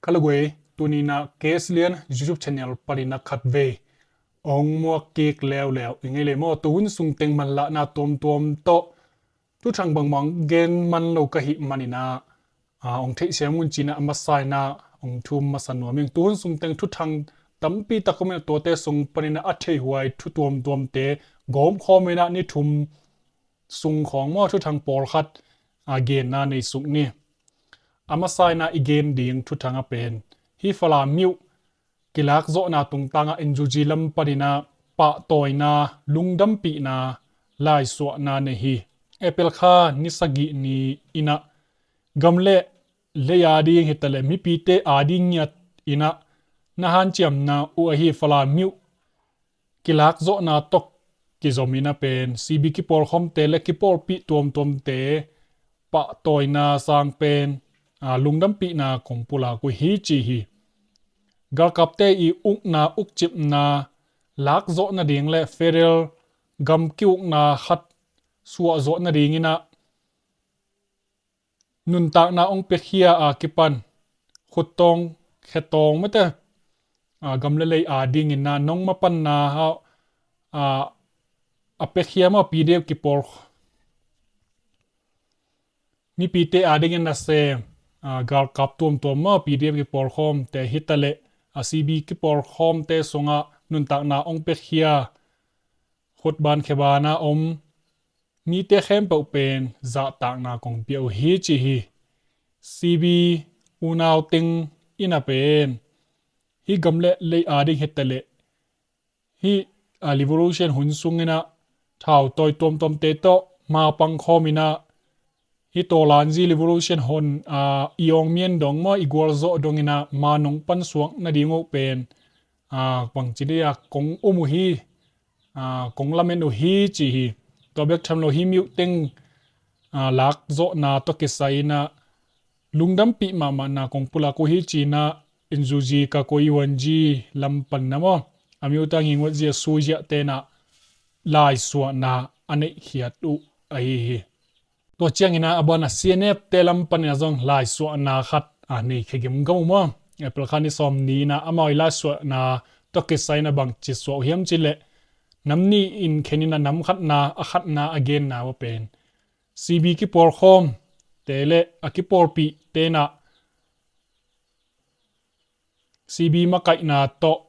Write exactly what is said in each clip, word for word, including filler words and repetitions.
Hello guys, tuni in ah K S Lian YouTube channel panin ah khatvei hong muak kik leuleu ing ei le maw. Tu hun sung teng manlahna tuamtuam tawh thuthang bangbang gen man lo ka hih manin ah, aa, hong theihsiam un ci-in ah a masa in ah hong thum masa nuam ing. Tu hun sung teng thuthang tampi tak om in ah tuate sung panin ah a theih huai thu tuamtuamte gawmkhawm in ah ni thum sung khawng maw thuthang pawlkhat, aa, genna nei suk ni. A masa in ah i gen ding thuthang ah pen hih Falam myo kilakzawhna tungtang ah N U G lam panin ah pahtawina, lungdampihna, laisuahna nei hi. April kha ni sagih ni in ah gam le lei ading hi ta leh mipite ading ngiat in ah na hanciamna uh ahi Falam myo kilakzawhna tawh kizom in ah pen C B kipawlkhawmte le kipawlpih tuamtuamte pahtawina sang pen, aa, lungdampihna kong pulak uh hi ci hi. Galkapte i ukna, ukcipna lakzawh nading le federal gam ki-ukna khat suahzawh nading in ah nuntakna hong piakhia a kipan khuttawng khetawng mate, aa, gam le lei ading in ah nong mapanna hau, aa, a piakhia maw P D F kipawl mipite ading in ah sem, aa, galkap tuamtuam maw P D F kipawlkhawmte hi ta leh a C B kipawlkhawmte sungah nuntakna hong piakhia khutban khebana om mite khempeuh pen zahtakna kong pia uh hi ci hi. C B unau teng in ah pen hih gam le lei ading hi ta leh hih, aa, revolution hun sung in ah thautawi tuamtuamte tawh mapang khawm in ah hih Tawlanzi revolution hun, aa, i awng mian dong maw i gualzawh dong in ah manong pansuak nading uh pen, aa, bangci dih a kong um uh hi, aa, kong lamen uh hi ci hi. Tua bek tham lo hih myo teng, aa, lakzawhna tawh kisai in ah lungdampih mahmahna kong pulak uh hi ci-in ah N U G ka koi wan ji lam pan na maw a myo tang hi ngot zia sui ziahte in ah laisuahna a neihkhiat uh ahi hi. Tua ciangin ah a ban ah C N F te lam panin ah zong laisuahna khat, aa, nei khia gemgam uh maw. April kha ni sawm ni in ah amau i laisuahna tawh kisai in ah bangci suah uh hiam ci leh nam nih in khen in ah nam khatna a khatna a genna uh a pen C B kipawlkhawmte le a kipawlpihte in ah C B makaihna tawh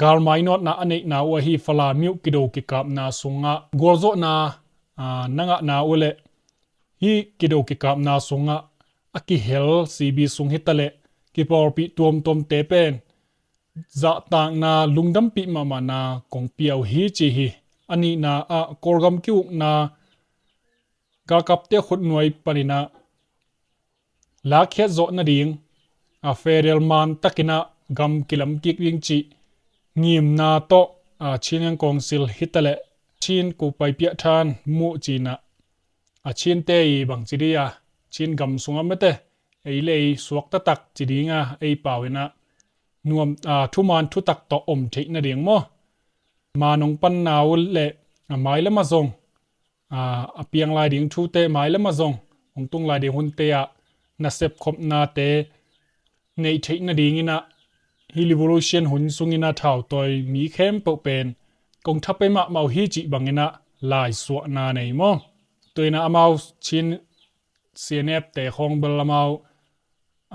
galmainawtna a neihna uh ahi Falam myo kido kikapna sungah gualzawhna, aa, na ngahna uh le hih kido kikapna sungah a kihel C B sung hi ta leh kipawlpih tuamtuamte pen zahtakna lungdampih mahmahna kong pia uh hi ci hi. A nihna ah Kawlgam ki-ukna galkapte khutnuai panin ah lakkhiat zawh nading, aa, federal man takin ah gam kilam kik ding cih ngimna tawh, aa, Chin Council hi ta leh Chin Kupai Piahthan muh ci-in ah a Chinte i bangci dih a Chin gam sungah mate ei le ei suak taktak ci ding a ei pau in ah nuam, aa, thuman thutak tawh om theih nading maw. Manong panna uh le, aa, mailam ah zong, aa, a piang lai ding thute mailam ah zong hong tung lai ding hunte ah nasep khopnate neih theih nading in ah hih revolution hun sung in ah thautawi mi khempeuh pen kong tha pei mahmah uh hi cih bangin ah laisuahna nei maw. Tua in ah amau Chin C N F te khawng bel amau,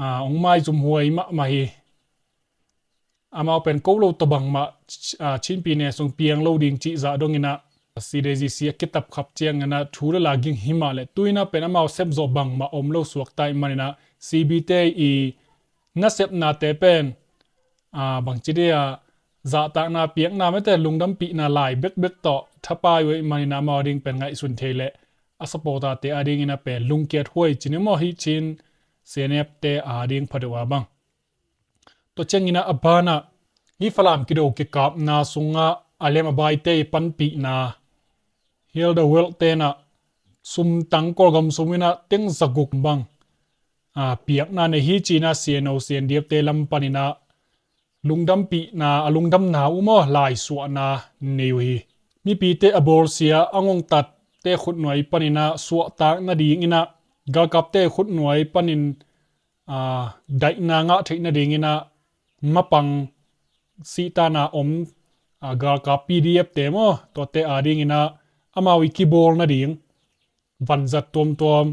aa, hong maizum huai mahmah hi. Amau pen ko lo tawh bangmah, aa, Chin pyine sung piang lo ding cih zah dong in ah C D G C a kitap khap ciangin ah thu le la ging hi mah leh tu in ah pen amau sepzawh bangmah om lo suak ta ih manin ah C B te i nasepnate pen, aa, bangci dih a zahtakna piakna mate lungdampihna lai bekbek tawh thapai uh ih manin ah amau ading pen ngaihsun thei leh a supporter te ading in ah pen lungkiat huai ci ni maw hih Chin C N F te ading pha deuh a bang. Tua ciangin ah a ban ah hih Falam kido kikapna sungah a lem a baite i panpihna, Hilda Welte'n ah sumtang Kawlgam sung in ah teng zaguk bang, aa, piakna nei hi ci-in ah C N O, C N D F te lam panin ah lungdampihna, a lungdamna uh maw laisuahna nei uh hi. Mipite a bawlsia a ngongtatte khutnuai panin ah suahtak nading in ah galkapte khutnuai panin a, daihna ngah theih nadingin ah mapang sihtanah om, a, galkap P D F te maw, tuate adingin ah amau i kibawl nading vanzat tuamtuam,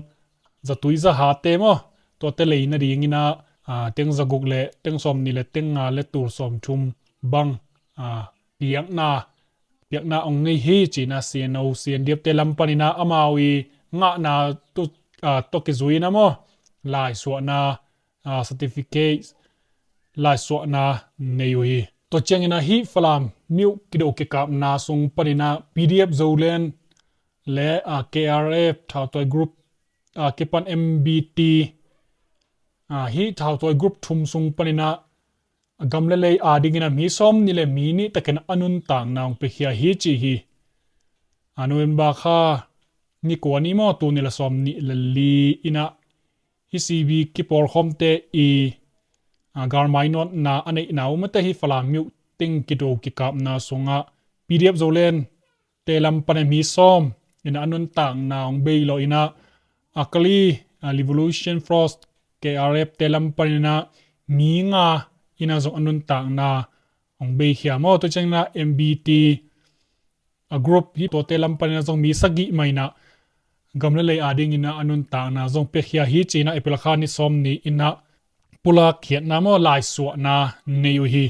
zatui zahate maw, tuate lei nadingin ah, a, teng zaguk le teng sawmnih le teng nga le tul sawmthum bang, a, piakna, piakna ong nei hi, ci-in ah C N O, C N D F te lam panin ah amau i ngahna tawh, a, tawh kizui-in ah maw, laisuahna, a, certificate, laisuahna nei uh hi. Tua ciangin ah hih Falam myo kido kikapna sung panin ah P D F Zoland le, a, K R F thautawi group, a, kipan M B T, a, hih thautawi group thum sung panin ah gam le lei adingin ah mi sawmnih le mi nih takin a nuntakna ong piakhia hi, ci hi. A, November kha ni kua ni maw, tul nih le sawmnih le li in ah hih C B kipawlkhawmte i, a, galmai nawtna a neihna uh mate hih Falam myo teng kido kikapna sungah P D F Zoland te lam panin ah mi sawm in ah a nuntakna ong bei lawh in ah, a, Kali, a, Revolution Force, K R F te lam panin ah mi nga in ah zong a nuntakna ong beikhia maw. Tua ciangin ah M B T, a, group hih tuate lam panin ah zong mi sagih mah in ah gam le lei adingin ah a nuntakna zong piakhia hi, ci-in ah April kha ni sawmnih in ah pulak khiatna maw, laisuahna nei uh hi.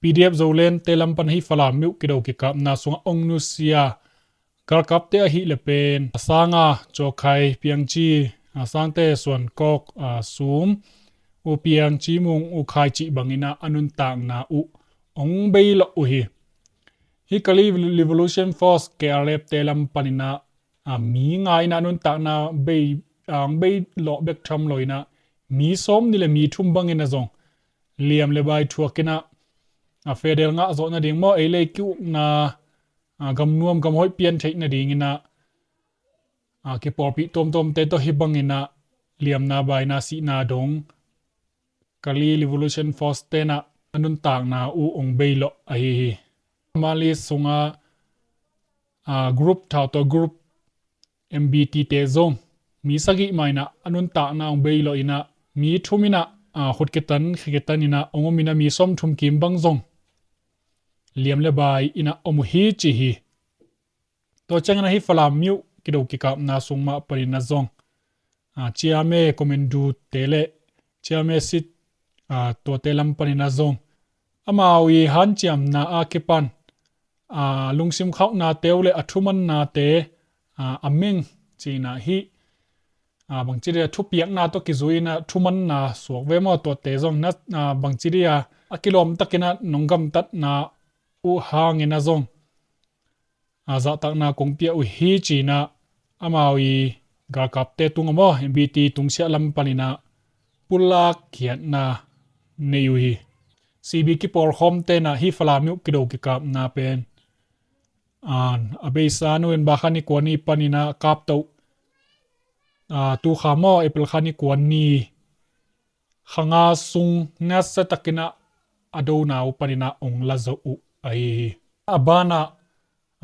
P D F Zoland te lam pan hih Falam myo kido kikapna sungah ong nusia galkapte ahih le pen a sanga Cawkhai, Piangci, a, sangte Suankawk, a, Sum, U Piang, Cimung, U Khai cih bangin ah a nuntakna uh ong bei lawh uh hi. Hih Kali Revolution Force, K R F te lam panin ah, a, mi nga in ah a nuntakna bei, a, ong bei lawh bek tham lo in ah mi sawmnih le mi thum bangin ah zong liam le bai thuakin ah, a, federal ngah zawh nading maw, ei le ei ki-ukna, a, gamnuam gamhoih pian theih nadingin ah, a, kipawlpih tuamtuamte tawh hih bangin ah liamna baina sihna dong Kali Revolution Force ten ah a nuntakna uh ong bei lawh ahi hi. Mali sungah, a, group, thautawi group M B T te zong mi sagih mah in ah a nuntakna ong bei lawh in ah mi thum in ah, a, khut kitan khe kitan in ah ong om in ah mi sawmthum kim bang zong liam le bai in ah om uh hi, ci hi. Tua ciangin ah hih Falam myo kido kikapna sung mah panin ah zong, a, Ciame, Komendute le Ciame sit, a, tuate lam panin ah zong amau i hanciamna a kipan, a, lungsim khauhnate uh le a thumannate, a, a meng, ci-in ah hih, a, bangci dia, thupiakna tawh kizui-in ah thumanna suak ve maw, tuate zong na, a, bangci dia, a kilawm takin ah nong gamtatna uh hangin ah zong, a, zahtakna kong pia uh hi, ci-in ah amau i galkapte tungah maw, M B T tungsiah lam panin ah pulak khiatna nei uh hi. C B kipawlkhawmte in ah hih Falam myo kido kikapna pen, a, a beisa November kha ni kua ni panin ah a kaptoh, a, tu kha maw, April kha ni kua ni, kha nga sung nasia takin ah a dona uh panin ah ong la zo uh ahi hi. A banah,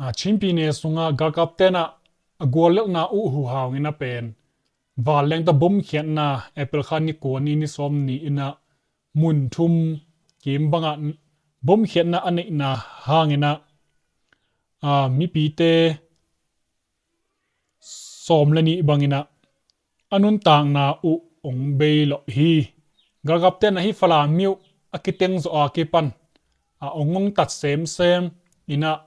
a, Chin pyine sungah galkapte in ah a guallelhna uh huhau in ah pen vanleng tawh bomkhiatna, April kha ni kua ni, ni sawmnih in ah mun thum kim bangah bomkhiatna a neihna hangin ah, a, mipite sawm le nih bangin ah a nuntakna uh ong bei lawh hi. Galkapte in ah hih Falam myo a kiteng zawh a kipan, a, ong ngongtat semsem in ah,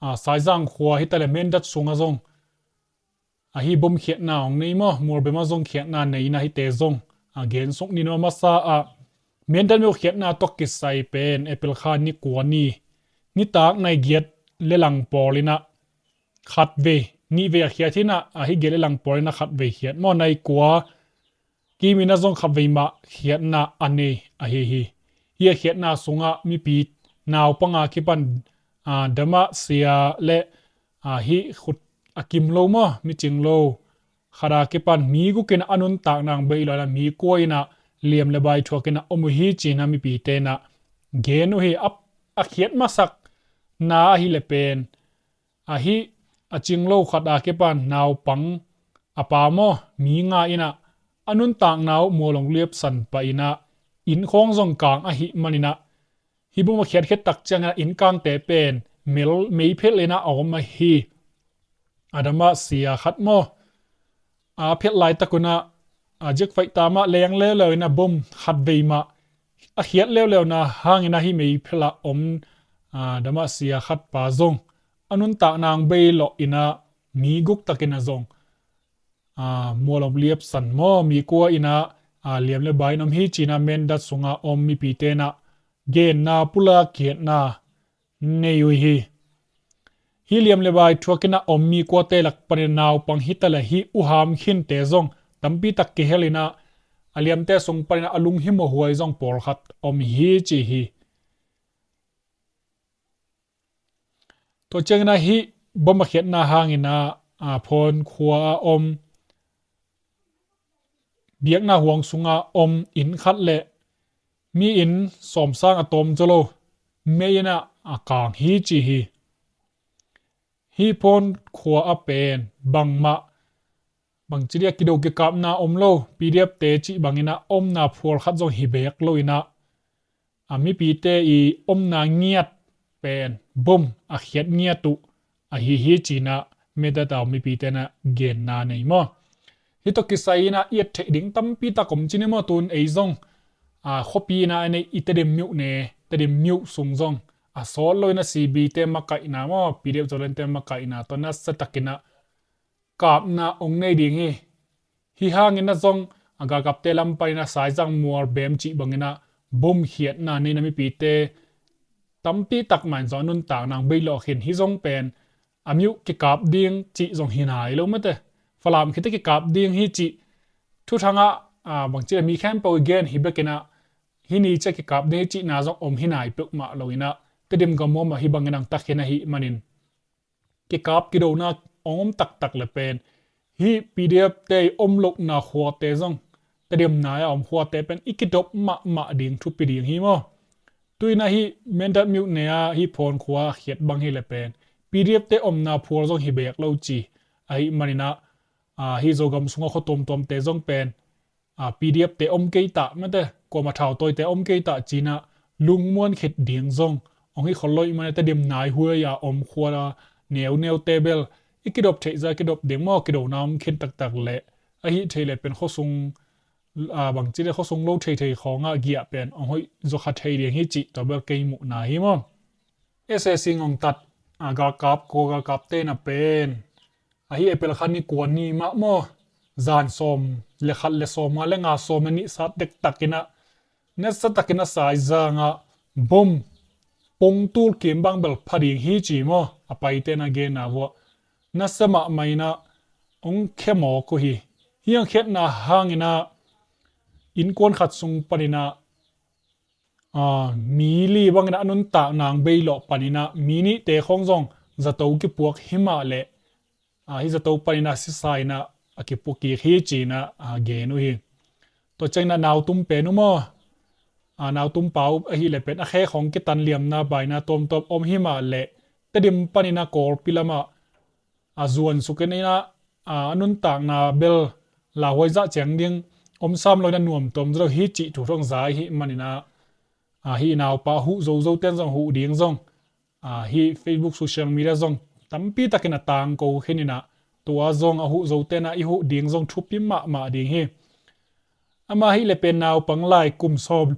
a, Saizang khua hi ta le Mindat sungah zong, a, hih bomkhiatna ong nei maw, Mualbem ah zong khiatna nei in ah hihte zong, a, gen suk ni. A masa ah Mindat myo khiatna tawh kisai pen April kha ni kua ni, nitak nai giat le lang pawl in ah khatvei, nihvei a khiat hi in ah, a, hih giat le lang pawl in ah khatvei khiat maw, nai kua kim in ah zong khatvei mah khiatna a nei ahi hi. Hih a khiatna sungah mipi naupang a kipan, a, damah sia le, a, hih khut a kim lo maw, mi cing lo khat a kipan mi guk in ah a nuntakna ong bei lawh in ah mi kua in ah liam le bai thuakin ah om uh hi, ci-in ah mipite in ah gen uh hi. A, a khiat masakna ahih le pen, a, hih a cing lo khat a kipan naupang a pa maw, mi nga in ah a nuntakna uh mual hong liapsan pah in ah, inn khawng zong kang ahih manin ah, hih bom a khiat khit tak ciangin ah innkangte pen mel, meiphelh in ah a om ahi. A damah sia khat maw, a phelh laitak un ah, a ziakfaih ta mah leng leuleu in ah bom khat vei mah a khiat leuleu na hangin ah hih meiphelh ah om, a damah sia khat pa zong a nuntakna hong bei lawh in ah mi guk takin ah zong, a, mual hong liapsan maw, mi kua in ah, a, liam le bai in om hi ci-in ah Mindat sungah om mipite in ah genna pulak khiatna nei uh hi. Hih liam le bai thuak in ah om mi kuate lak panin naupang hi ta leh hih uham khinte zong tampi tak kihel in ah, a liamte sung panin ah a lunghimawh huai zong pawlkhat om hi ci hi. Tua ciangin ah hih bom a khiatna hangin ah, a, Phawn khua a om biakna huang sungah om inn khat le mi inn sawmsang a tawm zaw lo mei in ah a kang hi ci hi. Hih Phawn khua a pen bangmah, bangci dia kido kikapna om lo, P D F te cih bangin ah omna phual khat zong hi beek lo in ah, a, mipite i omna ngiat pen bom a khiat ngiat uh ahi hi ci-in ah Mindat a om mipite in ah genna nei maw. Hih tawh kisai in ah i et theih ding tampi tak om ci ni maw, tun ei zong, a, khuapi in ah a nei i Tedim myone, Tedim myo sung zong a sawt lo in ah C B te makaihna maw, P D F Zoland te makaihna tawh nasia takin ah kapna hong nei ding hi. Hih hangin ah zong a galkapte lam panin ah Saizang mual bem cih bangin ah bom khiatna neihna mipite tampi tak mah in zong a nuntakna hong bei lawh khin hi. Zong pen a myo kikap ding cih zong hi nai lo mate. Falam khit teh kikap ding hi cih thuthang ah, a, bangci dia mi khempeuh i gen hi bek in ah hih ni ciang kikap ding hi cihna zong om hi nai peuhmah lo in ah Tedim gam ah hi bangin ah tak hi na hih manin kikap kidona hong om taktak le pen hih P D F te i om lohna khuate zong, Tedim nai a om khuate pen i kidop mahmah ding thupi ding hi maw. Tu in ah hih Mindat myone a hih Phawn khua a khiat bang hi le pen P D F te omna phual zong hi beek lo ci ahih manin ah, a, hih Zogam sungah khua tuamtuamte zong pen, a, P D F te om kei ta mate, kuama thautawite om kei ta ci-in ah lungmuan khit ding zong hong hi khol lo ahih manin ah Tedim nai huai a om khua neuneute bel i kidop theih zah kidop ding maw, kidona om khin taktak leh, ahih theih leh pen khuasung, a, bangci le khuasung lo theithei khawng ah giah pen hong hoih zaw kha thei ding hi cih tua bel kei muhna hi maw. S A C ngongtat, a, galkap, kua galkapte in ah pen, ahi April kha ni kua ni mah maw, zan sawm le khat le sawmnga le nga, sawm le nih sat dektak in ah nasia takin ah Saizang ah bom pongtul kim bang bel pha ding hi ci maw, a paite in ah genna vuah nasia mahmah in ah hong khia mawk uh hi. Hih hong khiatna hangin ah innkuan khat sung panin ah, a, mi li bangin ah a nuntakna hong bei lawh panin ah mi nihte khawng zong zato kipuak hi mah leh, a, hih zato panin ah sisa in ah a kipuak kik hi ci-in ah, a, gen uh hi. Tua ciangin ah nautum pen uh maw, a, nautum pa uh ahih leh pen a khe khawng kitan liamna baina tuamtuam om hi mah leh Tedim panin ah Kawlpi lamah, a, zuan suk in ah, a, a nuntakna bel lauhuai zah ciang ding om sam lo in ah nuam tuam zaw lo hi cih thu thong za ahih manin ah, a, hih naupa huh zozote in zong huh ding zong, a, hih Facebook social media zong tampi takin a tangko khin in ah tua zong a huh zote in ah i huh ding zong thupi mahmah ding hi. Amah ahih leh pen naupang lai kum sawm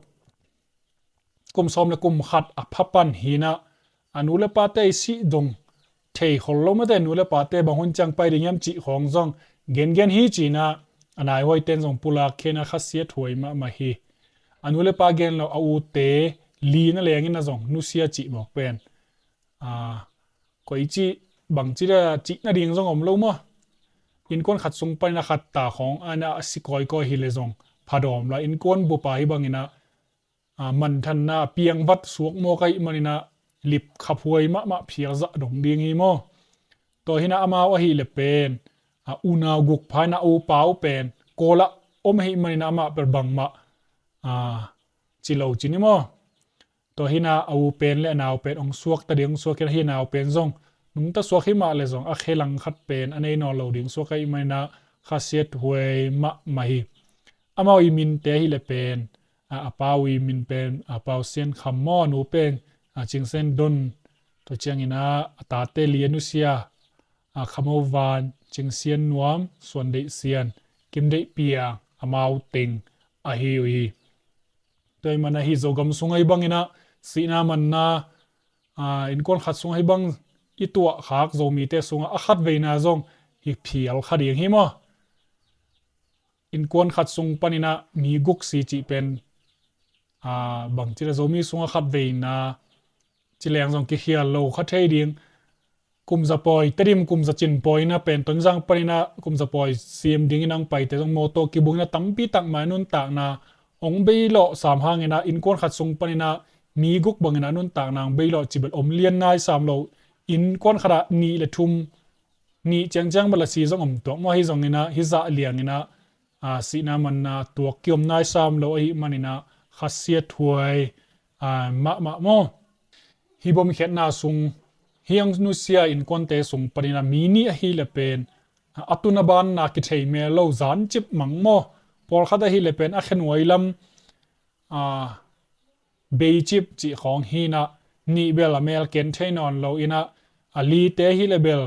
kum sawm le kum khat a pha pan hi in ah, a nu le pate i sih dong thei khol lo mate, nu le pate bang hun ciang pai ding hiam cih khawng zong gengen hi ci-in ah a naihuaite in zong pulak khia in ah khasiat huai mahmah hi. A nu le pa gen lo a ute li na leng in ah zong nusia cih mawk pen, a, koi cih bangci dia cih nading zong om lo maw. Innkuan khat sung panin ah khat ta khawng a na a si kawikawi hi leh zong phadawm lo a, innkuan bup a hi bangin ah, a, manthanna a piangvat suak mawk ahih manin ah lip khaphuai mahmah phial zah dong ding hi maw. Tua hi in ah amau ahih leh pen, a, unau guk pha in ah upa uh pen Kawl ah om ahih manin ah amah pen bangmah, a, ci lo ci ni maw. Tua hi in ah a u pen le a nau pen hong suak ta ding, hong suak hi in ah hih nau pen zong nungta suak hi mah leh zong a khe langkhat pen a nei nawn lo ding suak ahih manin ah khasiat huai mahmah hi. Amau i minte hi le pen, a, a pau i min pen, a, Pau Sian Kham maw, nu pen, a, Cing Sen Don, tua ciangin a, a tate li a nusia, a, Khamo Van, Cing Sian Nuam, Suan Deih Sian, Kim Deih Piang, amau teng ahi uh hi. Tua ahih manin a hih Zogam sung ahi bangin a, sihna manna, a, innkuan khat sung ahi bang i tuah khak Zomite sungah a khat veina zong hi phial kha ding hi maw. Innkuan khat sung panin a mi guk si cih pen, a, bangci le Zomi sungah khat veina ci leng zong kikhial lo kha thei ding. Kum za pawi, Tedim kum za cin pawi in a pen Tonzang panin a kum za pawi sim dingin a hong paite zong mawtaw kibungin a tampi tak mai nuntakna hong bei lawh sam hangin a innkuan khat sung panin a mi guk bangin a nuntakna hong bei lawh cih bel om lian nai sam lo. Innkuan khat ah nih le thum, nih ciangciang bel a si zong om tuak maw, ahi zongin a hih zah liangin a, a, sihna manna tuak kiom nai sam lo ahih manin a khasiathuai, a, mahmah maw. Hih bomkhiatna sung, hih a nusia innkuante sung panin a mi nih ahi le pen, a, a tun a banna kithei mel lo, zancip mang maw. Pawlkhat ahi le pen a khenuai lam, a, beicip cih khawng hi in a, nih bel a mel ken thei nawn lo in a, a lite ahi le bel,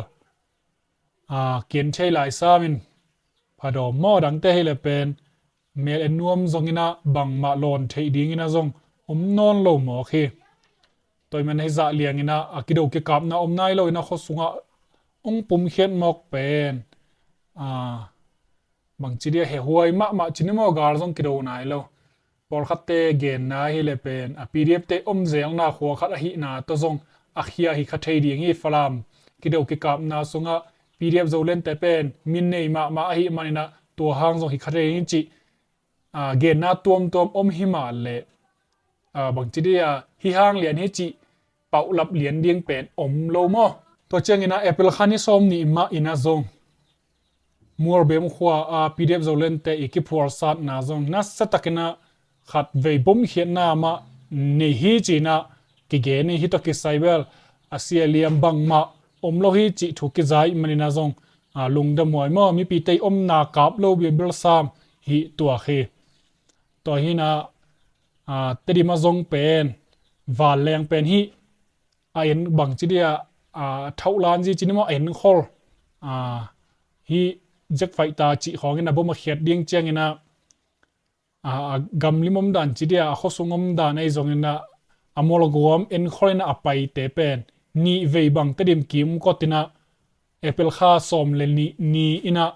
a, ken thei lai sam in phadawm maw, dangte ahi le pen mel en nuam zongin a bangmah lawn theih dingin a zong om nawn lo mawk hi. Tua ahih manin hih zah liangin a, a kido kikapna om nai lo in a khua sungah hong pumkhiat mawk pen, a, bangci dia hehhuai mahmah ci ni maw, gal zong kido nai lo. Pawlkhatte genna ahi le pen a P D F te om zelna khua khat ahihna tawh zong a khia hi kha thei ding hi. Falam kido kikapna sungah P D F Zolandte pen min nei mahmah ahih manin a tua hang zong hi kha thei ding hi cih, a, genna tuamtuam om hi mah leh, a, bangci dia hih hang lian hi cih paulap lian ding pen om lo maw. Tua ciangin a April kha ni sawm nih mah in a zong Mualbem khua a P D F Zolandte i kiphualsatna zong nasa takin a khat vei bomkhiatna mah nei hi ci in a kigen hi. Hih tawh kisai bel a sia liam bangmah om lo hi cih thu kiza ahih manin a zong, a, lungdam huai maw, mipite i omna kap lo bilbil sam hi tuak hi. Tua hi in a, a, Tedim a zong pen vanleng pen hih a en bangci dia, a, thauh lan zi ci ni maw, a enkhol, a, hih Jet Fighter cih khawngin a bom a khiat ding ciangin a, a, a gamlim omdan ci dia, a khua sung omdan ahi zongin a, a mualguam enkhol in a a paite pen nih vei bang Tedim kimkot in a April kha sawm le nih ni in a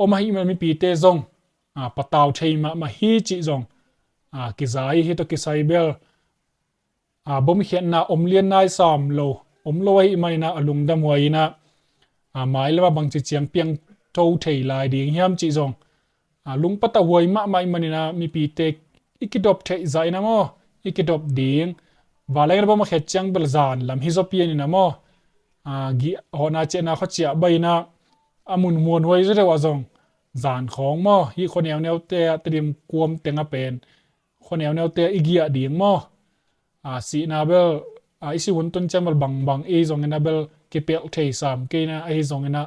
om ahih manin a mipite zong, a, patau thei mahmah hi cih zong, a, kiza hi. Hih tawh kisai bel, a, bomkhiatna om lian nai sam lo, om lo ahih manin a, a lungdam huai in a, a, mailam ah bangci ciang piangtho thei lai ding hiam cih zong, a, lungpatah huai mahmah ahih manin a, mipite i kidop theih zah in a maw, i kidop ding. Vanleng in a bom a khiat ciang bel zan lam hi zaw pian in a maw, a, gih hawhna ciahna khua ciah baih in a, a mun muanhuai zaw deuh ah zong zan khawng maw, hih khua neuneute ah, Tedim kuam teng ah pen khua neuneute ah i giah ding maw. A, sihna bel, a, i sih hun tun ciang bel bangbang i zongin a bel kipelh thei sam kei in a, ahi zongin a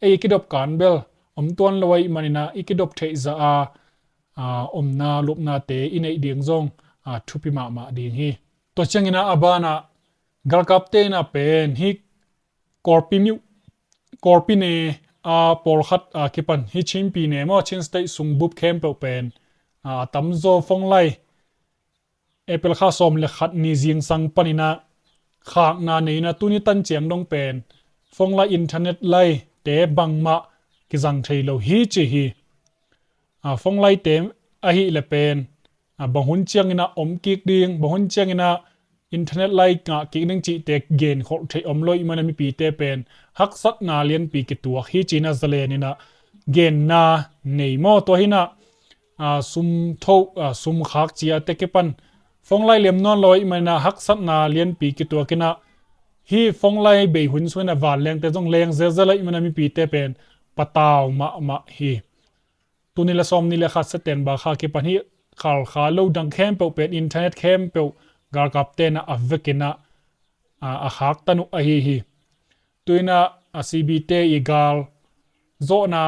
ei i kidop kan bel om tuan lo ahih manin a i kidop theih zah a, a, omna lupnate i neih ding zong, a, thupi mahmah ding hi. Tua ciangin a a banah galkapte in a pen hih Kawlpi myo, Kawlpi ne a pawlkhat a kipan hih Chinpi ne maw, Chin State sung bup khempeuh pen, a, a tamzaw phone line April kha sawm le khat ni zingsang panin a khakna nei in a, tuni tan ciang dong pen phone line internet line te bangmah kizang thei lo hi ci hi. A, phone line te ahih le pen, a, bang hun ciangin a om kik ding, bang hun ciangin a internet line ngah kik ding cihte genkholh theih om lo ahih manin a mipite pen haksatna lianpi kituak hi ci in a zalen in a genna nei maw. Tua hi in a, a, sum tho, a, sum khak ciate kipan phone line lem nawn lo ahih manin a haksatna lianpi kituak in a, hih phone line bei hun sungin a vanlengte zong leng zelzel ahih manin a mipite pen patau mahmah hi. Tul nih le sawm nih le khat September kha kipan hih Khalkha lo dang khempeuh pen internet khempeuh galkapte in a vek in a, a, a khaktan uh ahi hi. Tu in a, a, C B te i gal zawhna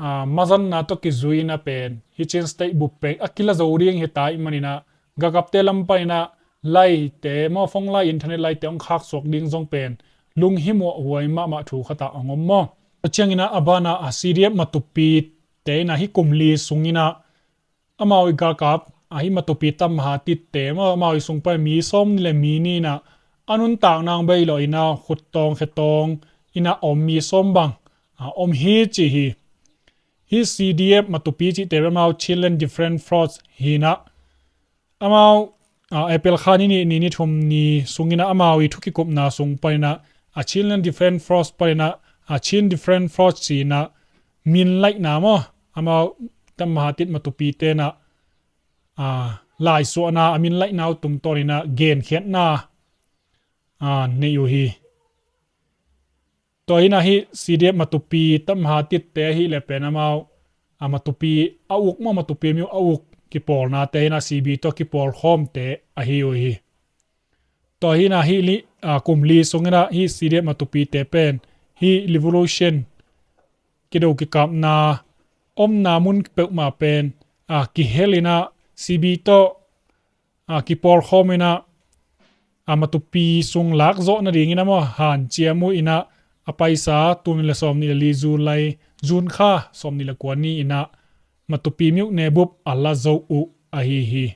ah, mazanna tawh kizui-in ah pen hih Chin State bup pen a kila zo ding hi ta ahih manin ah galkapte lam panin ah laite maw, phone line, internet line-te hong khaksuak ding zong pen lunghimawh huai mahmah thu khat ah hong om maw. Tua ciangin ah a banah, ah, C D F Matupi-te in ah hih kum li sungin ah amau i galkap, ah, hih Matupi Tamahatitte maw, amau i sung pan mi sawmnih le mi nih in ah a nuntakna hong beilawh in ah khuttawng khetawngin ah a om mi sawm bang, ah, om hi ci hi. Hih C D F Matupi cihte pen amau Chinland Defense Force hi in ah amau, ah, April kha ni nih ni, ni thum ni sungin ah amau i thu kikupna sung panin ah, ah, Chinland Defense Force panin ah, ah, Chin Defense Force ci-in ah min laihna maw, amau Tamahatit Matupite in ah, ah, laisuahna, a min laihna uh tungtawnin ah genkhiatna, ah, nei uh hi. Tua hi in ah hih C D F Matupi Tamahatitte ahih leh pen amau, ah, Matupi a uk maw, Matupi mi uh a uk kipawlnate hi in ah C B tawh kipawlkhawmte ahi uh hi. Tua hi in ah hih li, ah, kum li sungin ah hih C D F Matupite pen hih revolution, kido kikapna omna mun peuhmah pen, ah, kihel in ah C B tawh, ah, kipawlkhawm in ah, ah, Matupi sung lakzawh nadingin ah maw hanciam uh in ah a paisa tul nih le sawmnih le li July, June kha sawmnih le kua ni-in ah Matupi mi uh ne bup a la zo uh ahi hi.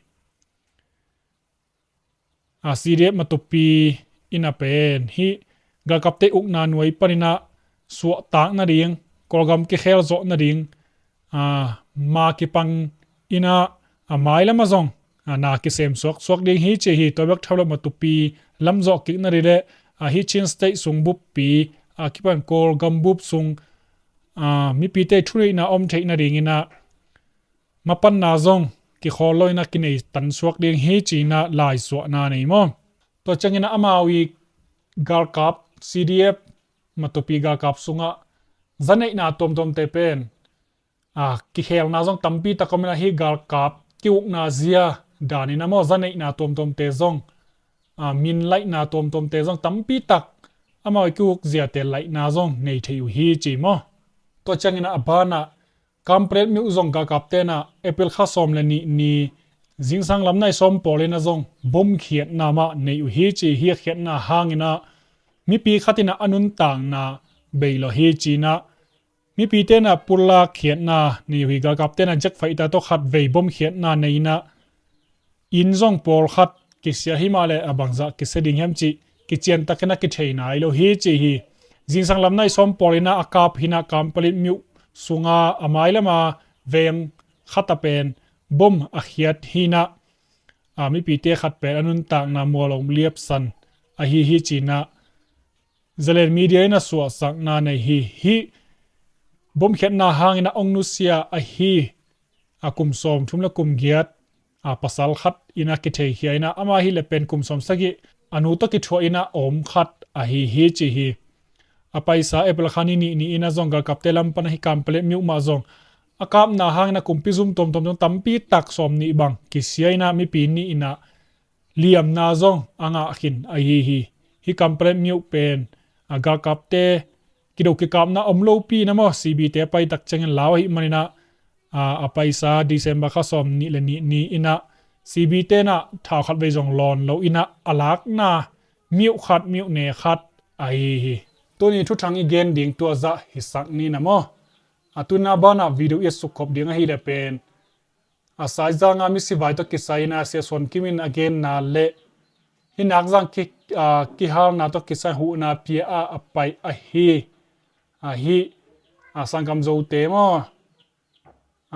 Ah, C D F Matupi in ah pen hih galkapte ukna nuai panin ah suahtak nading, Kawlgam kikhel zawh nading, ah, ma kipang in ah, ah, mailam ah zong, ah, na kisem suaksuak ding hi ci hi. Tua bek tham lo Matupi lam zawh kik nading le, ah, hih Chin State sung buppi, ah, kipan Kawlgam bup sung, ah, mipite thuneihna om theih nadingin ah mapanna zong kikhawl lo in ah kinei tansuak ding hi ci-in ah laisuahna nei maw. Tua ciangin ah amau i galkap, C D F Matupi galkap sungah zaneihna tuamtuamte pen, ah, kikhelna zong tampi tak om in ah hih galkap kiukna zia danin ah maw zaneihna tuamtuamte zong, ah, min laihna tuamtuamte zong tampi tak amau i kiuk ziate laihna zong nei thei uh hi ci maw. Tua ciangin ah a banah Kanpetlet mi uh zong galkapte in ah April kha sawm le nih ni zingsang lam nai sawm pawlin ah zong bomkhiatna mah nei uh hi ci hi. A khiatna hangin ah mipi khat in ah a nuntakna beilawh hi ci-in ah mipite in ah pulak khiatna nei uh hi. Galkapte in ah jet fighter tawh khatvei bomkhiatna nei in ah inn zong pawlkhat kisia hi mah leh a bangzah kisia ding hiam cih kiciantakin ah kithei nai lo hi ci hi. Zingsang lam nai sawm pawlin ah a kap hi in ah Kanpetlet mi uh sunga a mailam a veng khat ah pen bom a khiat hi in ah, ah, mipite khat pen a nuntakna mual a om liapsan ahi hi ci-in ah Zalen media in a suahsakna nei hi. Hih bomkhiatna hangin a ong nusia ahi a kum sawmthum le kum giat a pasal khat in a kitheikhia in a, amah hi le pen kum sawmsagih a nu tawh kithuah in a om khat ahi hi ci hi. A paisa April kha ni nih ni in a zong galkapte lam pan a hi Kanpetlet mi uh mah zong a kapna hangin a kumpi zum tuamtuam zong tampi tak sawm nih bang kisia in a mipi nih in a liamna zong a ngah khin ahi hi. Hih Kanpetlet mi uh pen a galkapte kido kikapna om lopi in a maw, C B te a pai tak ciangin lau ahih manin a, a, a paisa December kha sawm nih le nih ni in a C B te in a thau khat vei zong lawn lo in a a lakna mi uh khat, mi uh ne khat ahi hi. Tuni thuthang i gen ding tua zah hisak ni in a maw. A tuna banah video i sukkhop ding ahi le pen a Saizang a misivai tawh kisai in a Sia Suan Kim in a genna le hih Nakzang ki, a, kihalna tawh kisai huhna pia a a pai ahi. A hih a sanggam Zote maw,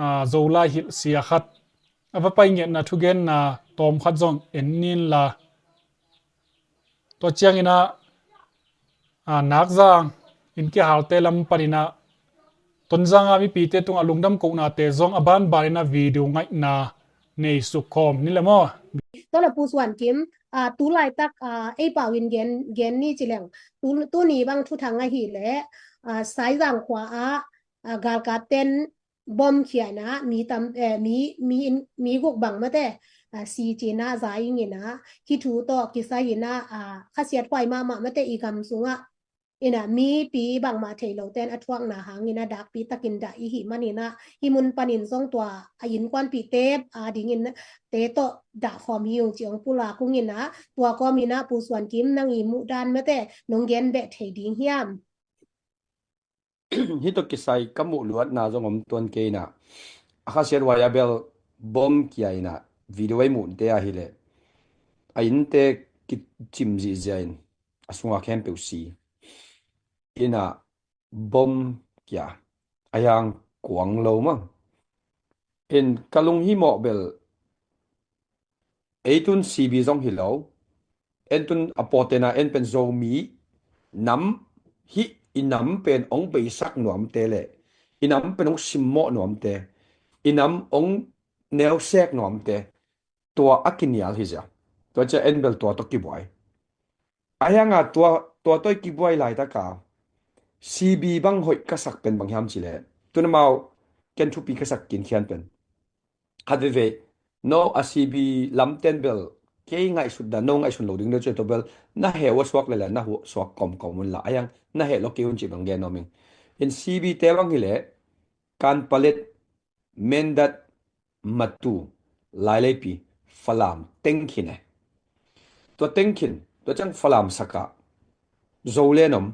a, Zolai hilh sia khat a va pai ngiatna thugenna tawm khat zong en ni in la. Tua ciangin a, a, Nakzang inn kihalte lam panin a Tonzang a mipite tungah lungdam kohnate zong a banbanin a video ngaihna nei sukkhawm ni le maw. Tua le Pu Suan Kim, a, tu laitak, a, ei pau in gen, gen ni ci leng. Tu, tuni bang thuthang ahi le, a, Saizang khua a, a, galkapten bom khia in a mi tam, eh, mi, mi in, mi guk bang mate, a, si ci in a za ing in a, hih thu tawh kisai in a, a, khasiat huai mahmah mate i gam sungah Inah mipi bangmah thei lote in a thuakna hangin a dakpi takin dah i hih maninah hih mun panin zong tua a innkuanpihte adingin te tawh dah khawm hi ung ci hong pulak ung inah tua kawm inah Pu Suan Kim nang i muhdan mate nong gen beh thei ding hiam? Hih tawh kisai ka muh luatna zong om tuan kei inah a khasiat huai a bel bom kia inah video a i muhte ahileh a innte kicim zihziah in a sunga khempeuh si inah bom kia a hiang kuang lo mah. In ka lunghimawh bel ei tun C B zong hi lo. En tun a pawtena en pen Zomi nam hih i nam pen ong beisak nuamte le i nam pen ong simmawh nuamte, i nam ong neusek nuamte tua a kinial hi zia. Tua cia en bel tua tawh kibuai. A hianga tua, tua tawh i kibuai laitaka C B bang hoih ka sak pen bang hiam cileh tun amau ken thupi ka sak kinkhian pen khat veve no a C B lamten bel kei ngaihsut dan no ngaihsun lo ding deuh cia tua bel na heh ua suak lele na huah suak kawmkawm unla a hiang na heh lo kei un ci bang gen nuam ing. In C B te bang hileh Kanpalet, Mindat, Matu, Laileipi, Falam tengkhin e. Tua tengkhin tua ciang Falam sakah Zolen om.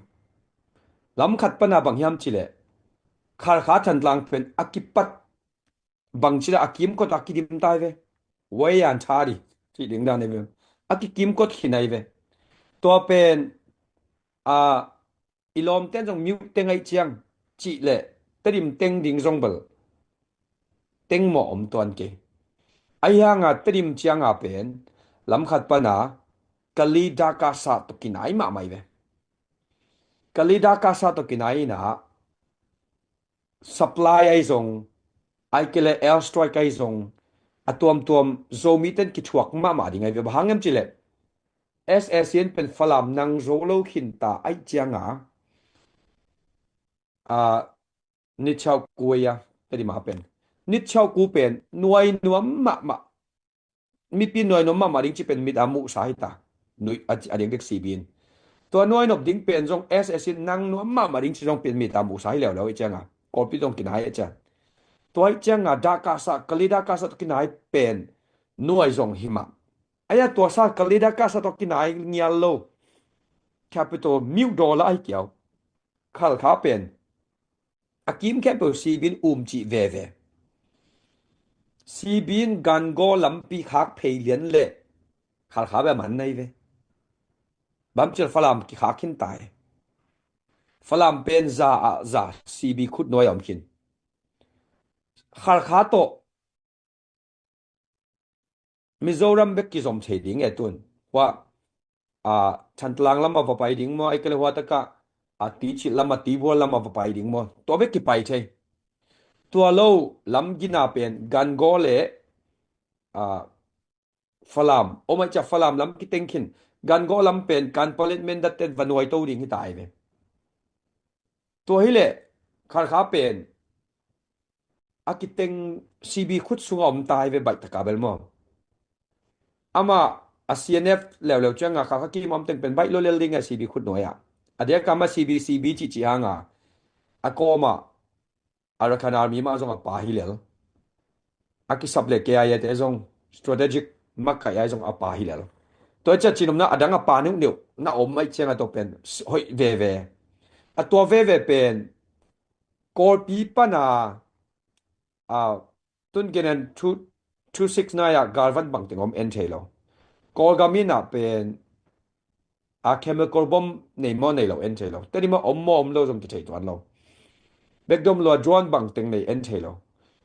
Lamkhat pana bang hiam cileh Khalkha Thantlang pen a kipat bang cileh a kimkot a kidim tai ve. Wayan thari cih ding dan e ve. A kikimkot khin ai ve. Tua pen a i lawmten zong miuh teng aih ciang cih leh Tedim teng ding zong bel tengmawh om tuan kei. A hianga Tedim cianga pen lamkhat pana Kali Dakasa tawh kinai mahmah i ve. Kali Dakasa tawh kinai inah supply ai zong ai kele airstrike ai zong a tuamtuam Zomiten kithuak mahmah ding ai ve. Bang hang em cileh S A C in pen Falam nang zo lo khinta aih cianga a nitchau kuai a Tedim a pen nitchau ku pen nuai nuam mahmah. Mipi nuai nuam mahmah ding ci pen mit a muhsa hita. Nuih a diak dek C B in tua nuai nop ding pen zong S A C in nang nuam mahmah ding ci zong pen mit a muhsa hi leuleu aih cianga Kawlpi zong kinai aih ciang tua aih cianga Dakasa Kali Dakasa tawh kinai pen nuai zong hi mah. Aia tua sa Kali Dakasa tawh kinai ngial lo capital miuh dawla ahi kiau. Khalkha pen a kim khempeuh C B in um cih veve. C B in Gangaw lampi khak phei lian le Khalkha beh a man nai ve. Bamcil Falam kikhak khin tai. Falam pen za ah za C B khut nuai a om khin. Khalkha tawh Mizoram bek kizom thei ding e tun. Hua a Thantlang lam a va pai ding maw ai kele hua taka a Tichit lam a Tibual lam a va pai ding maw tua bek kipai thei. Tua lo lam gina pen Gangaw le a Falam om aih cia Falam lam kiteng khin. Gangaw lam pen Kanpalet Mindat ten va nuai to ding hita ai ve. Tua hileh Khalkha pen a kiteng C B khut sunga om tai ve baih taka bel maw. Amah a C N F leuleu cianga Khalkha kim om teng pen baih lo lel ding a C B khut nuai ah a diaka ma C B C B cihcih hanga a kawma Arakan Army mah zong a pa hi lel. A kisap le K I A te zong strategic makaih ai zong a pa hi lel. Tua cia cinomna a dang a pa neuhneuh na om aih cianga tua pen hoih veve. A tua veve pen Kawlpi pana a tun genen two six nine ah galvan bangteng om en thei lo. Kawlgam inah pen a chemical bomb nei maw nei lo en thei lo. Tedim ah om maw om lo zong kithei tuan lo. Bekdom lua drone bangteng nei en thei lo.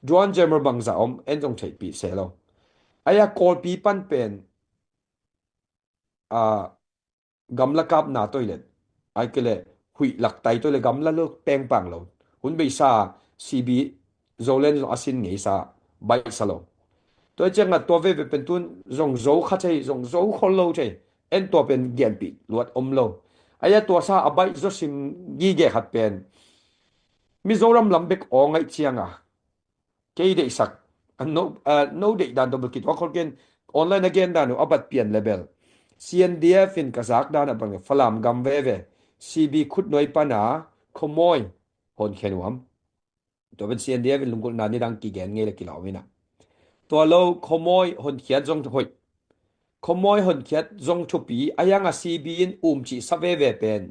Drone jammer bangzah om en zong theihpih se lo. Aia Kawlpi pan pen a gamla kapna toilet ai kele huih laktai toilet gamla lo pengpang lo. Hun beisa C B Zoland zong a sin ngeisa baihsa lo. Tua cianga tua veve pen tun zong zo kha thei zong zo khol lo thei. En tua pen genpih luat om lo. Aia tua sa a baih zo sim gige khat pen Mizoram lam bek aw ngaih cianga kei deihsak a no, a no deih dan tawh bel kituak khol ken online a gen dan uh a bat pian le bel C N D F in ka zak dan a bang Falam gam veve C B khutnuai pana khuamawi honkhia nuam. Tua pen C N D F in lunggulhna nidang kigen ngei le kilawm inah, tua lo khuamawi honkhiat zong hoih. Khuamawi honkhiat zong thupi a, hianga C B in umcih sa veve pen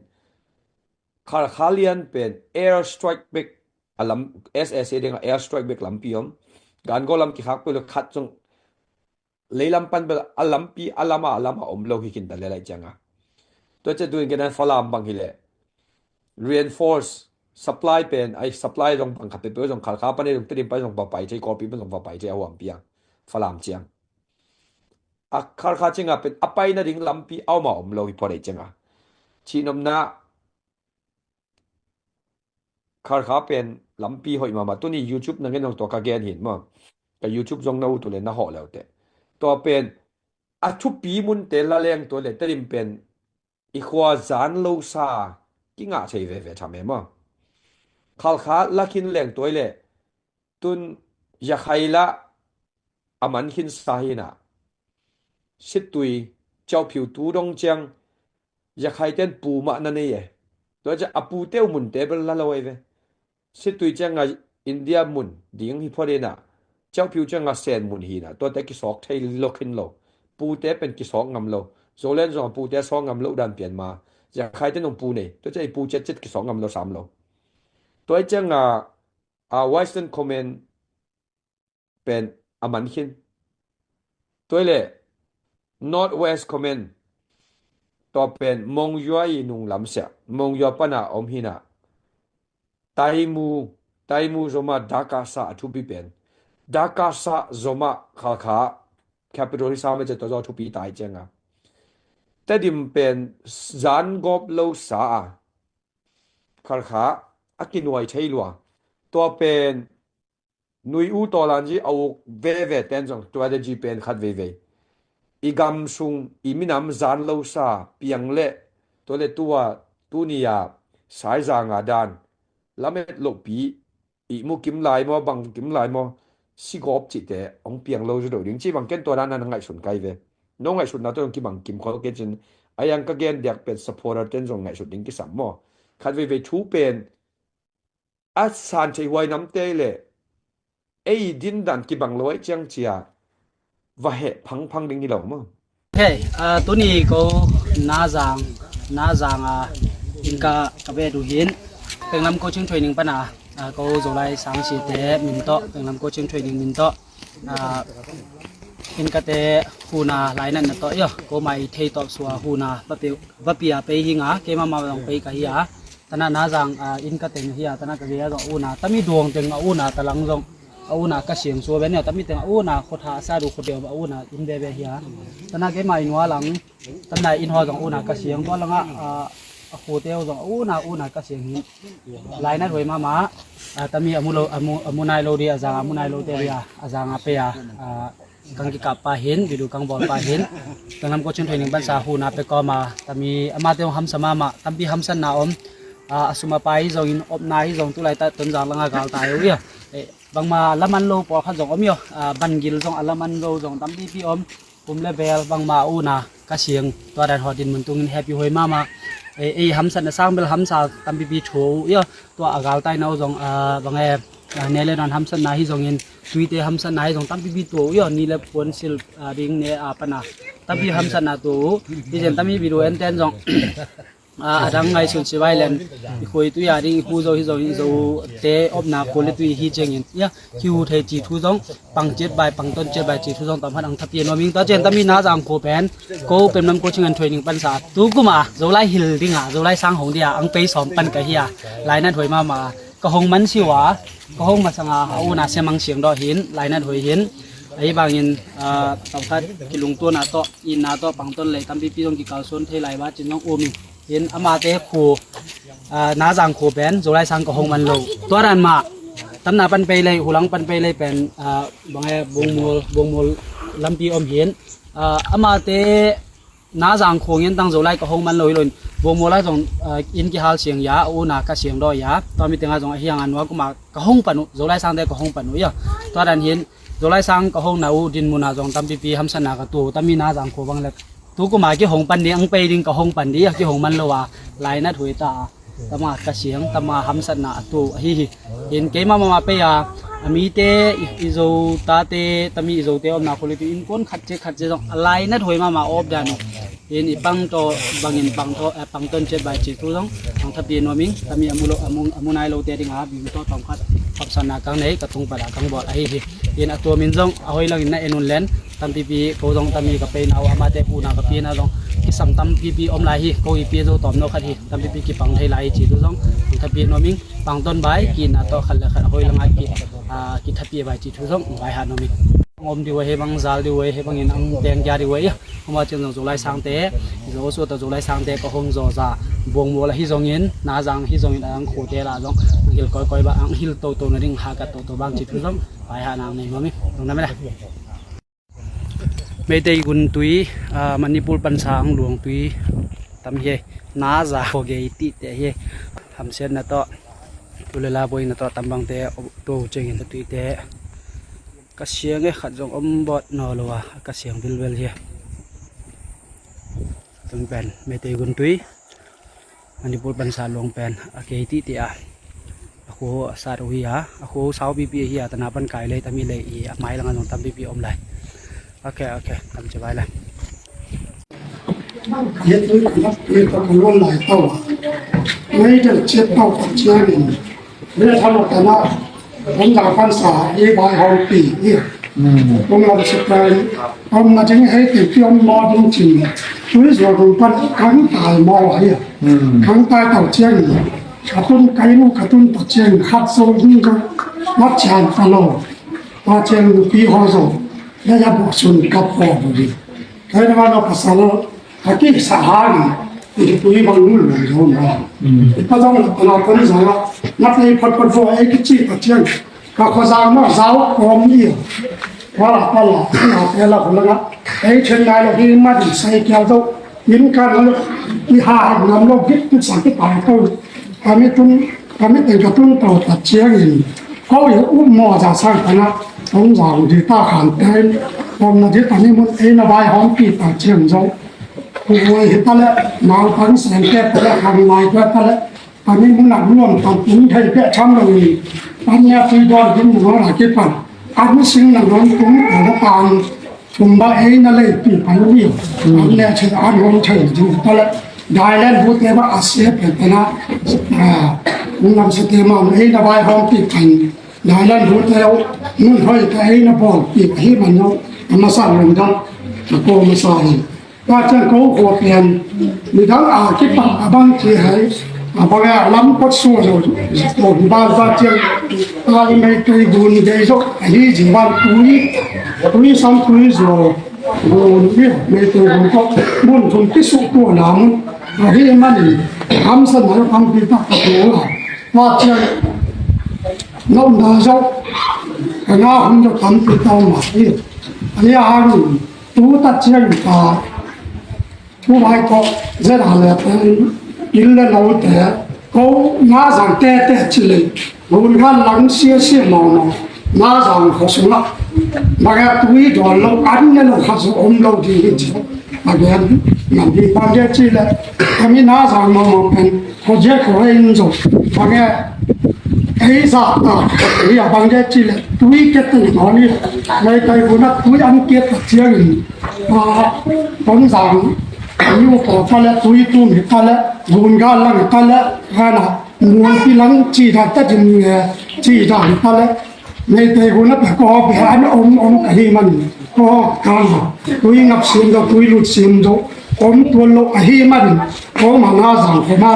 Khalkha lian pen air strike back a lam, S A C dingah air strike back lampi om. Gango lam kikhak peuh le khat zong leilam pan bel a lampi a lama a lama om lo hi khin ta le lai cianga. Tua ciah tuin kenan Falam bang hileh reinforce supply pen ai supply zong bang khat peuh zong Khalkha pan ei zong Tedim pan zong va pai thei, Kawlpi pan zong va pai thei a huampi a Falam ciang. A Khalkha cianga pen a paina ding lampi a oma om lo hi phuat ei cianga. Cihnopna Khalkha pen lampi hoih mahmah. Tuni YouTube na ngen zong tua ka gen hin maw. Ka YouTube zong na ut uh le na hawh leuteh. Tua pen a thupi munte la leng tua le Tedim pen i khua zan lo sa kingah thei veve tham e maw. Khalkha la khin leng tua le tun Yakhai la a man khin sa hinah. Sittui, Ciauhphiu tu dong ciang Yakhai ten pu mah na nei e. Tua ciah a pute uh munte bel la lo ei ve. Sittui cianga India mun ding hi phuat inah, Ciauhphiu cianga Sen mun hinah, tuate kisawk thei lo khin lo. Pute pen kisawk ngam lo. Zoland zong a pute sawk ngam lo dan pian ma. Yakhai ten zong pu nei. Tua ciah i pu ciatciat kisawk ngam lo sam lo. Tua cianga a Western Command pen a man khin. Tua le North West Command tua pen Mongyua i nunglam siah, Mongyua pana om hinah. Taimu, Taimu zoma Dakasa a thupi pen. Dakasa zoma Khalkha capital hi sa mah ciah tua zo thupi tai cianga. Tedim pen zan gawp lo sa a Khalkha a kinuai thei lua. Tua pen Nui U Tawlanzi a uk veve ten zong strategy pen khat veivei. I gam sung i minam zan lo sa piang le tua le tua tuni a saizanga dan lamet lohpi i mu kim lai maw, bang kim lai maw, sigawp cihte hong piang lo zu do ding ci bang ken tua dan na ngaihsun kai ve. No ngaihsutna tua zong kibang kim khol kei cin a yang ka gen diak pen supporter ten zong ngaihsut ding kisam maw. Khat veivei thu pen a san thei huai namte le ei dindan kibang lo aih ciang cia va heh phangphang ding hi lo maw. Hei, ah, tuni ko Nazang, Nazang a inn ka ka bet uh hin Penglam Coaching Training pana, ah, ko Zolai Sangsite min tawh, Penglam Coaching Training min tawh, ah, inn kate huna lainatna tawh io, ko mai thei tawp sua huna va pia pei hinga, keima ma zong pei ka hi a. Tana Nazang, ah, inn ka teng hi a, tana ka gei a zong a una tami duang teng a una talang zong a una ka siang sua ben hi a, tami teng a una khotha a sa du khot deuh a una inn bebe hi a. Tana keima inn hua lang, tana inn hua zong a una ka siang tua langah, ah, a khute uh zong a una, una ka siang hi. Lainat huai mama, ah, tami a mu lo, a mu, a mu nai lo di a zang, a mu nai lo te di a, a zang a pei a, ah, kang kikap pa hin, video kang bawl pa hin. Penglam Coaching Training bansa huna pe kawma tami amate hong hamsa mahmah, tampi hamsatna om. Ah, a sum a pai hi zongin, opna hi zong tulai ta Tonzang langa galtai uh ia. Eh, bangma laman lo pawlkhat zong om io. Ah, bangil zong a laman lo zong tampipi om. Kum le bel bangma a una ka siang tua dan haw din mun tungin happy huai mahmah. Eh, ei hamsatna sang bel hamsa tampipi thu uh io. Tua a galtaina uh zong, ah, bang e, ah, ne le nawn hamsatna hi zongin, tuite hamsatna hi zong tampipi tua uh io, ni le puan sil, ah, ding ne a pana tampi hamsatna tua uh. Hi zen tami video enten zong, ah, a dang ngaihsun si vai len i khuai tui a ding i khu zo hi zongin, zo te opna khual le tui hi ciangin ia, kihu thei ci thu zong, pang ciat bai, pang ton ciat bai ci thu zong tam hat ang thapi a nuam ing ta cian tami Nazang khua pen ko Penglam Coaching and Training pansa tu kuma Zolai hil dinga, Zolai sang hong dia ang pei sawm pan ka hi a, lainat huai mahmah. Ka hong man siua, ka hong masanga a una siamang siang dawh hin, lainat huai hin. Ahi bangin, ah, tawmkhat kilungtuana tawh, itna tawh, pangton lei tampipi zong kikalsuan thei lai ba cin zong um in. Hin amate khu, ah, Nazang khu pen Zolai sang ka hong man lo. Tua dan mah tamna pan pei lei, hulang pan pei lei pen, ah, bang e bungmul, bungmul lampi om hin. Ah, amate Nazang khuang in tang Zolai ka hong man lo hi loin, Bawngmaw lai zong, ah, inn kihal siang ya, a una ka siang daw ya, tua mi tengah zong a hiang a nua kuma ka hong pan uh, Zolai sangte ka hong pan uh ya. Tua dan hin, Zolai sang ka hong na uh, din muna zong tampipi hamsatna ka tu uh, tami Nazang khua bang le Tu kuma kihong pan ding, ang pei ding ka hong pan ding, a kihong man lo a, lainat huai ta a, tama ka siang, tama hamsatna a tu ahi hi. In keima mama pei a, a mite, i, i zo tate, tami i zote omna kholi tu in kon khat che khat che zong, a lainat huai mama op dan uh. In i pang to bangin pang to, eh, pang ton chet bai chi tu zong, ang thapi nuaming, tami amu lo, amu, amu nai lote ding a, bing to tong khat, hamsatna kang nei, ka tung pada kang bol ahi hi. In a tua min zong, a hoi langin na en un len, tampipi ko zong tami ka peina uh, amate puna ka pina zong kisam tampipi om lai hi, ko i pi zo tom no khat hi, tampipi kipang thei lai hi ci tu zong, kithapi nuaming, pangton bai kina to khat le khat a hoi langa ki, a, kithapi bai ci tu zong, bai ha nuaming. Ang om diu ahi bang, zal diu ahi bangin ang teng kia diu ahi. Ama cian zong Zolai Sangte, zo suata Zolai Sangte ka hong zo za, buang mual ahi zongin, na zang hi zongin, ang khute la zong, ang hil koi koi ba, ang hil to to na ding ha ka to to bang ci tu zong, bai ha nang nei nuaming, nung na mela. Meitei gun tui, ah, Manipur pansa ang luang tui tam hi, na za ho gei ti te hi, hamsiatna to, tu le la boina to, tambangte, tu cengin ta tui te, ka siang e khat zong om bot no lo a, ka siang vilvel hi. Tun pen, Meitei gun tui, Manipur pansa luang pen a kei titi a, a khu a sat uh hi a, a khu sau pipi hi a, tana pan kai lei tami lei i a mai langa zong tam pipi om lai. Ok, ok, tam ci bai lai. Ye tui ka lak tui ka ka luan lai tau a. Mei del chet tau ka ciangin. Mei tau ka na. Wan da kan sa i bai hong pi i. Kong lam sa kai. Om na ding hei ti pi om mo ding cin. Tui zual rung pan kang tai mo a i. Kang tai tau ciangin. Ka tun kai nu ka tun ta ciangin khat so ding ka. Mat cian ka lo. Ta ciangin pi ho zo. Ya ya buk sun kap ho bu di. Kei na ma lo pasal a kisa hang i tui bang nul lo zo na. I pa zong la pa la kon zong a na tei phot phot vo ei kici pa ciang ka kho zang ma zau kom i. Wala pala i ha pela ko langa ei chen nai lo hi ma di sai kia zo in ka lo i ha ngam lo git tu sa ki pa ko. Kami tun, kami teng ka tun to ta ciangin ko i um mo za sang kana hong zang di ta khan pen hong na di ta ni mun ei na vai hong pi ta ciang zo. Kuwe hi ta le, nau pan sen te ta le, hong lai te ta le, kami mun a nuam pan tung thei pe cham lo ni. Pan ya tui dor din mo la ki pan. An sing na non tung ta le pan. Tumba ei na lei pi pai ni. An le che an hong che ju ta le. Dailen bu te ba a se pe pe na. Ah, ung lam se te ma ei na bai hong pi pai. Dailen bu te o. Nun hoi ta ei na bol pi hi man no. Ama sa lung dam. Ko ma sa hi. Ka chan ko ko pian. Midang a ki pa abang ki hai. Abang a lam kot su zo. Ko ba ba chan. Ai mai tui gun dei zo. Hi ji wan tui. Tui sam tui zo. Mun ni mei te mun ko mun thum ti su ko na mun. A hi man ni. Kam san na kam pi ta ka ko la. Wa chiang. Nom na zo. Ka na hum do kam pi ta ma ni. A ni a hang tu ta chiang ta. Thu vai ko zet a le te il le lo te ko na zang te te chi le. Gun gan lang sia sia mawng mawng na zang kho sung a. Bang a tui dawn lo an ne lo kha zo om lo di hi ci. A gen ngam di bang de ci le. Kami na zang mawng mawng pen ko je ko in zo. Bang a ei za ta ri a bang de ci le. Tui ke te ni ko ni. Mai kai gun a tui an ke ta chiang in. A kon zang. Yu ko ta le tui tu mi ta le. Gun gan lang ta le. Gan a. Mualpi lang ci dan ta din nge ci dan ta le. Meitei hun a pe ko be an om om ka hi man ko kan ha. Tui ngap sim do tui lut sim do om tuan lo ka hi man ko ma na zang ko ma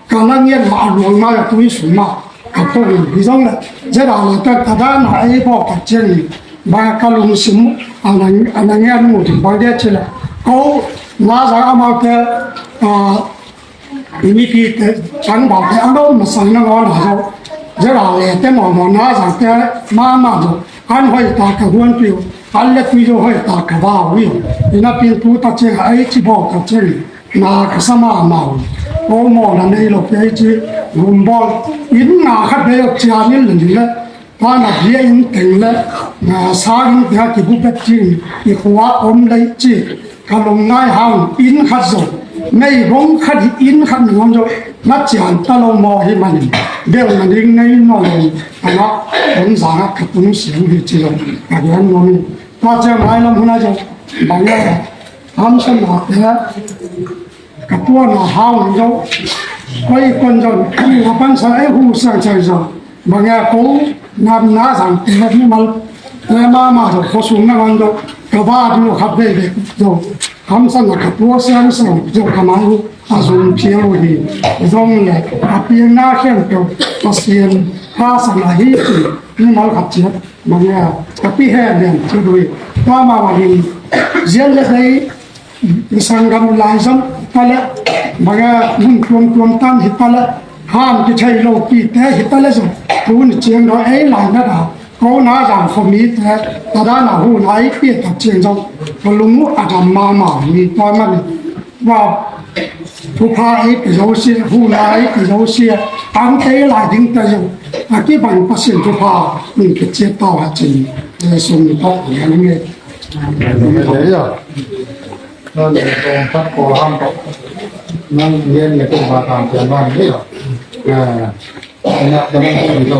ka na ngian ma a luang ma tui sum ma ka ko hi zong le. Zera la ka ka da na ei bo ka chen ni ba ka lung sim a na a na ngian mu di ba de che le ko na zang a ma ke a I mipi te tangval te a lo masa na ngawn a zo. Zera le te mawmaw na zang te mama zo. An hoi ta ka huan piu. An le tui zo hoi ta ka vau i. I na pin pu ta cheng a ei chi baw ta cheng. Na ka sa mama u. O maw na nei lo pe ei chi. Gum bawl. In na khat bei o chia nil le nil le. Ka na bia inn teng le, na sang inn teng a kibu bet cin, i khua om lei ci, ka lung nai hang inn khat zo, mei gong khat hi inn khat na ngam zo, na cian ta lo maw hi manin, bel na ding nei naw lo, ka na om zang a ka tung siang hi ci lo, ka gen nuam hi. Tua ciang mai lam hun a zo, bang le, ham sa na te, ka tua na hau zo, koi kon zo, a pansa ei hu sang sang zo, bang e ko, nam na zang te, mal, te ma ma zo, ko sung na ngan zo, ka ba du khat ve ve zo, ham sa na ka tua sang sang zo, ka mai hu, a zung piang hu hi, zong le, a piang na khen to, ka sian, ka sa na hi, hi mal khat ciat, bang e, ka pi he lian ciat hu hi, tua ma ma hi, zian le dei, i sanggam lai zong hi ta le, bang e, mun tuamtuam tan hi ta le, han kithei lo pi te hi ta le zong, tuni ciang daw ei lai na da, ko na zang kho mi te, ta da na hu na ei pi ta ciang zong, ka lung uh a dam ma ma hi tua ma ni, wa, thupha ei pi zo si, hu na ei pi zo si, ang te lai ding ta zong, a kibang Pasian thupha, ni ki ciat tau ha cin, e, sung ni tau, ni ang le. Nang yen le ko ba tang pian ban ni lo. Eh, ina ka nang ko ni lo.